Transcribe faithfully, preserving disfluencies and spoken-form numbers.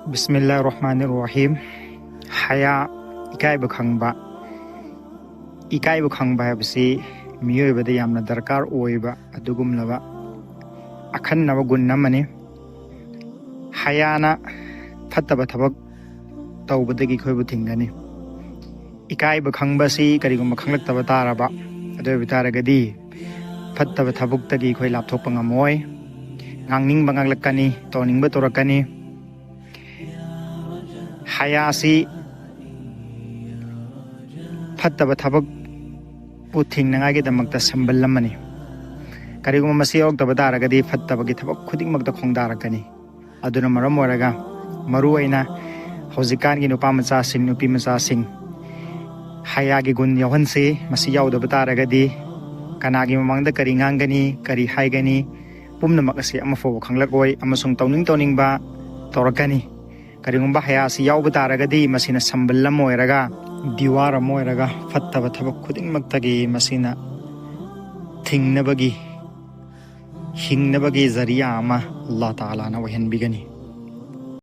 ꯕꯤꯁꯃꯤꯜꯂꯥꯍꯤꯔ ꯔꯍꯃꯥꯅꯤꯔ ꯔꯍꯤꯝ꯫ ꯍꯌꯥ, ꯏꯀꯥꯏꯕ ꯈꯪꯕ꯫ ꯏꯀꯥꯏꯕ ꯈꯪꯕ ꯍꯥꯏꯕꯁꯤ ꯃꯤꯑꯣꯏꯕꯗ ꯌꯥꯝꯅ ꯗꯔꯀꯥꯔ ꯑꯣꯏꯕ ꯑꯗꯨꯒꯨꯝꯂꯕ ꯑꯈꯟꯅꯕ ꯒꯨꯟ ꯑꯃꯅꯤ꯫ ꯍꯌꯥꯅ ꯐꯠꯇꯕ ꯊꯕꯛ ꯇꯧꯕꯗꯒꯤ ꯑꯩꯈꯣꯏꯕꯨ ꯊꯤꯡꯒꯅꯤ꯫ ꯏꯀꯥꯏꯕ ꯈꯪꯕꯁꯤ ꯀꯔꯤꯒꯨꯝꯕ ꯈꯪꯂꯛꯇꯕ ꯇꯥꯔꯕ, ꯑꯗꯨ ꯑꯣꯏꯕ ꯇꯥꯔꯒꯗꯤ ꯐꯠꯇꯕ ꯊꯕꯛꯇꯒꯤ ꯑꯩꯈꯣꯏ ꯂꯥꯞꯊꯣꯛꯄ ꯉꯝꯃꯣꯏ꯫ ꯉꯥꯡꯅꯤꯡꯕ ꯉꯥꯡꯂꯛꯀꯅꯤ, ꯇꯧꯅꯤꯡꯕ ꯇꯧꯔꯛꯀꯅꯤ꯫ ꯍꯌꯥꯁꯤ ꯐꯠꯇꯕ ꯊꯕꯛꯄꯨ ꯊꯤꯡꯅꯉꯥꯏꯒꯤꯗꯃꯛꯇ ꯁꯝꯕꯜ ꯑꯃꯅꯤ꯫ ꯀꯔꯤꯒꯨꯝꯕ ꯃꯁꯤ ꯌꯥꯎꯔꯛꯇꯕ ꯇꯥꯔꯒꯗꯤ ꯐꯠꯇꯕꯒꯤ ꯊꯕꯛ ꯈꯨꯗꯤꯡꯃꯛꯇ ꯈꯣꯡꯗꯥꯔꯛꯀꯅꯤ꯫ ꯑꯗꯨꯅ ꯃꯔꯝ ꯑꯣꯏꯔꯒ ꯃꯔꯨ ꯑꯣꯏꯅ ꯍꯧꯖꯤꯛꯀꯥꯟꯒꯤ ꯅꯨꯄꯥ ꯃꯆꯥꯁꯤꯡ, ꯅꯨꯄꯤ ꯃꯆꯥꯁꯤꯡ, ꯍꯌꯥꯒꯤ ꯒꯨꯟ ꯌꯥꯎꯍꯟꯁꯤ꯫ ꯃꯁꯤ ꯌꯥꯎꯗꯕ ꯇꯥꯔꯒꯗꯤ ꯀꯅꯥꯒꯤ ꯃꯃꯥꯡꯗ ꯀꯔꯤ ꯉꯥꯡꯒꯅꯤ, ꯀꯔꯤ ꯍꯥꯏꯒꯅꯤ, ꯄꯨꯝꯅꯃꯛ ꯑꯁꯤ ꯑꯃꯐꯥꯎꯕ ꯈꯪꯂꯛꯑꯣꯏ ꯑꯃꯁꯨꯡ ꯇꯧꯅꯤꯡ ꯇꯧꯅꯤꯡꯕ ꯇꯧꯔꯛꯀꯅꯤ꯫ ꯀꯔꯤꯒꯨꯝꯕ ꯍꯌꯥꯁꯤ ꯌꯥꯎꯕ ꯇꯥꯔꯒꯗꯤ ꯃꯁꯤꯅ ꯁꯝꯕꯜ ꯑꯃ ꯑꯣꯏꯔꯒ, ꯗꯤꯋꯥꯔ ꯑꯃ ꯑꯣꯏꯔꯒ, ꯐꯠꯇꯕ ꯊꯕꯛ ꯈꯨꯗꯤꯡꯃꯛꯇꯒꯤ ꯃꯁꯤꯅ ꯊꯤꯡꯅꯕꯒꯤ, ꯍꯤꯡꯅꯕꯒꯤ ꯖꯔꯤꯌꯥ ꯑꯃ ꯑꯜꯂꯥꯍ ꯇꯥꯂꯥꯅ ꯑꯣꯏꯍꯟꯕꯤꯒꯅꯤ꯫